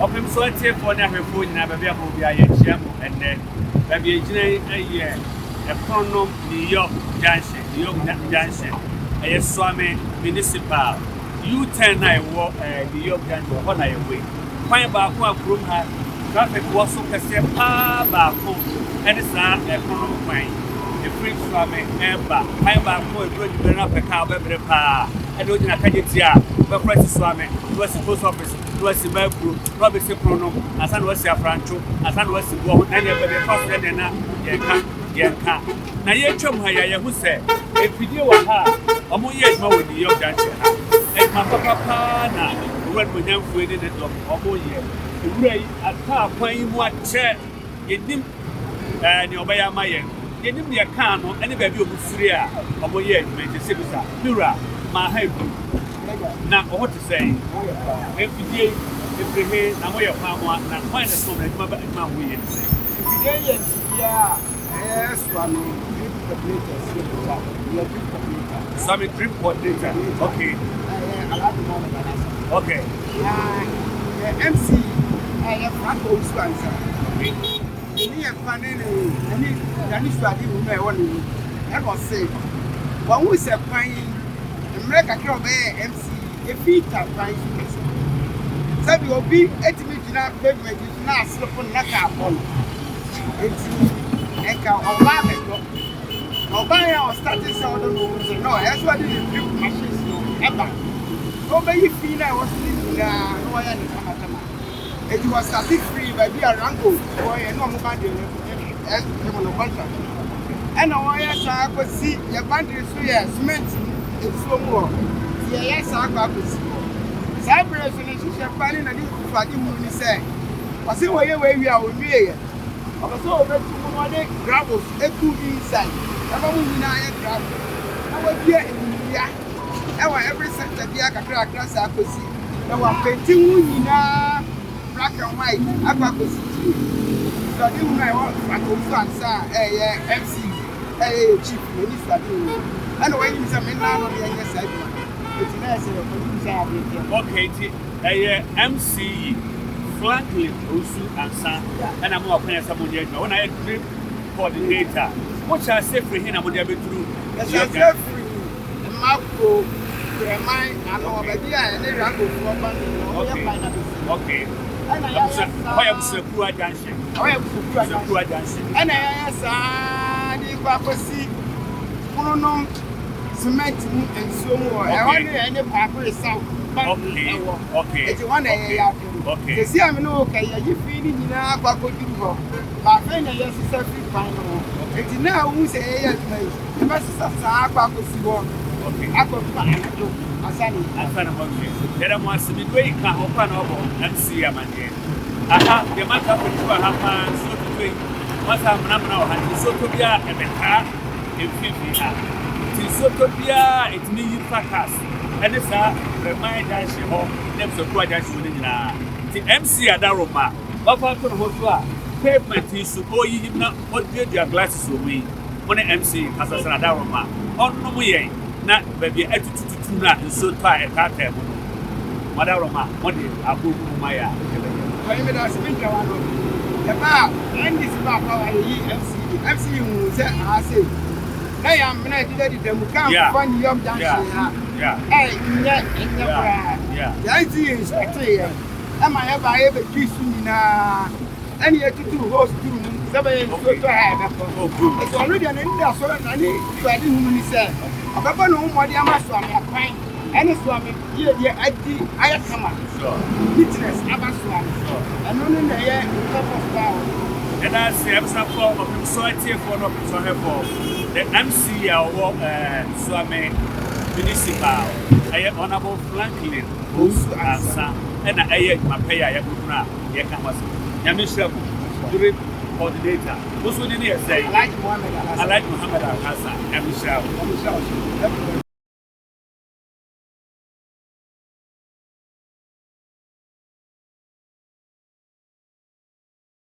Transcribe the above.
Ɔpem so atiefoɔ ne ahwɛfoɔ nyinaa, baabi a mowɔ biara, yɛkyia mo ɛnnɛ. Baabi a yɛgyina yi yɛ Ɛpononom New York Junction, New York Junction. Ɛyɛ Suame Municipal U-turn a ɛwɔ eh, New York Junction, ɛhɔ na yɛwɔ yi. Kwan baako a kurom ha traffic wɔ so kɛseɛ paa baako ɛne saa Ɛpononom kwan yi. Ɛfiri Suame ɛreba, kwan baako a ɛduru anwummerɛ no apɛ kaa wobɛbrɛ paa. Ɛde wogyina Kagyetia a, wobɛkɔ asi Suame, na wasi post office, na wasi Maakuro, na wabɛsi Kronom, ansa na wasi Afrantwo, ansa na wasi Boɔ ho, na ɛneɛ baabi ɛfa so yɛ deɛ na yɛnka yɛnka. Na yɛretwam ha yi a, yɛhu sɛ mfidie wɔ ha a wɔyɛ adwuma wɔ New York Junction ha. Adwuma papa paa na Owura Animuonyamfoɔ yi ne ne dɔm wɔyɛ. Owura yi ataa kwan yi mu akyɛ, yɛnnim ɛɛ nea ɔbɛyɛ ama yɛn. Yɛnnim deɛ ɛkaa no ne baabi a wɔfiri a wɔyɛ adwuma yi. Nti sɛ bisa, me wura, maa ha aduru. Na wo ho te sɛn? Mfidie yi, ɛfiri he na moyɛ hwan mo a, na hwan na ɛsoma mo, na adwuma bɛ adwuma a moyɛ ne sɛn? Mfidie yi yɛ mfidie a ɛyɛ Suame drip coordinators yɛ kuta, yɛ drip coordinator. Suame drip coordinator, okay. Ɛyɛ Alhaji Mohammed Alhassan. Okay. Na yɛ MC ɛyɛ Frank Owusu Ansah. Okay. Ne ne yɛ fa ne ne ne ne suade hu na ɛwɔ ne mu. Ɛna ɔse wɔn ho sɛ kwan yi mmerɛ kakra a ɔbɛyɛɛ MC yi, efi ta kwan so kɛse. Sɛbi obi etumi gyina pavement so na aserefo no na kaa bɔ no. Enti nka ɔba abɛdɔ. Na ɔbaeɛ a ɔstate sɛ ɔdɔ no ohun sɛ no ɛyɛ sɛ ɔde ne drip machines no ɛba na ɔbɛyi fi no a ɛwɔ so no nyinaa na wayɛ no kamakama. Enti wɔstate firii baabi a Rango wɔyɛ ne wɔn boundary no ɛmo no contract no. Ɛna wɔyɛ saa kɔsi yɛ boundary so yɛ cement mu nsuo mu hɔ. Nti yɛyɛ saa kɔ akɔsi hɔ. Saa berɛ so no nhyehyɛ pa ne n'ani so ade hunu ne sɛ ɔse wɔyɛ wei wie a ɔnwieɛ. Ɔpɛ sɛ ɔbɛtu mu na ɔde gravels egu inside ɛma mu nyinaa yɛ gravel na wabue nnua ɛwɔ every sector biara kakrakra saa kɔsi na wapenti ho nyinaa black and white akɔ akɔsi tire. Nti ɔde hunu a ɛwɔ Franco ansa a ɛyɛ MC ɛyɛ yɛ chief n'ani so ade hunu ɛna wayi mi sɛ me nna ano ne yɛnyɛ saa adwuma no. Nti na ɛsɛ yɛkɔnim sɛ adeɛ teɛ. Okay, nti ɛyɛ MC yi, Franklin Owusu Ansah ɛna mo akwan sɛ monyɛ adwuma. Wo na yɛ drip coordinator. Mohyɛ ase firi he na mode abɛduru Yɛhyɛ aseɛ firi Mmakuro, Brɛman ano, baabi a ɛne Rangofoɔ boundary no, wɔyɛ kwan no abɛsi. Ɛna yɛayɛ saa. Hɔ yɛ Abusuakuruwa Junction. Ɛhɔ yɛ Abusuakuruwa Junction. Ɛna yɛayɛ saa de kɔ akɔsi Pononom cement mu nsuo mu hɔ. Ɛhɔ ne ɛne Kwaabere South boundary ɛwɔ. Eti hɔ na yɛyɛ aduru. Sɛsi a me ne wo ka yi, yɛyi fi no nyinaa akɔ akɔduru hɔ. Ba afei na yɛsesa firi kwan no ho. Eti na a wohu sɛ yɛyɛ adwuma yi, yɛbɛsesa saa akɔ akɔsi hɔ akɔdu anadwo ansa na yɛawie. Ansa na moawie. Yɛda mo ase. Mede wei ka ho kwan a wɔbɔ MC amanneɛ. Aha deɛ maka akɔduru aha paa, nsuo totɔ yi, moasa amenamena wɔ ha nti nsuo tɔ biara ɛbɛtaa mfimfini ha. Nti nsuo tɔ biara ɛtumi yiri fa cars ɛne saa Brɛman junction hɔ ne Abusuakuruwa junction hɔ no nyinaa. Nti MC Adaroma wafa ato ne ho so a pavement yi so ɔreyiyi mu na ɔduadua glasses wɔ mu yi, mo ne MC nkasa sɛ Adaroma ɔnnom yɛn na baabi a atutututu no a nsuo tɔ a ɛtaataa mu no, mo Adaroma mode aboɔ gu mu ma yɛ a yɛbɛyɛ. Ɔhene meda ase me ntwa w'ano. Yɛbaa NDC baa power yɛyii MC yi MC yi huu sɛ aha sei na yɛn amena ɛdedadeda mu ka nfa New York junction ha ɛnyɛ ɛnyɛ koraa nti MC yi instructee yɛn ɛma yɛbaa yɛbɛtwii so nyinaa ɛne yɛtutuu hose too mu sɛ bɛyɛ nsuo tɔ ha ɛbɛkɔ nti ɔno deɛ n'ani da so n'ani so ade hunu ne sɛ ɔbɛbɔ ne ho mmɔden ama Soame akwan ɛne Soame yiedie adi ayɛ kama neatness aba Soame ɛno ne na ɛyɛ ne purpose paa wɔ ne ho. Yɛda ase abusuafoɔ, ɔpemsoɔ atiefoɔ ne ɔpemsoɔ ahwɛfoɔ. The MC a ɔwɔ Suame Municipal ɛyɛ Honourable Franklin Owusu Ansah ɛna ɛyɛ adwuma pɛ yi a yɛakɔhunu a yɛka ho asɛm. Nyame nhyira mo. Drip coordinator, wo nso wo din yɛ sɛn? Alhaji Mohammed Alhassan. Alhaji Mohammed Alhassan, Nyame nhyira wo. Nyame nhyira wo nso.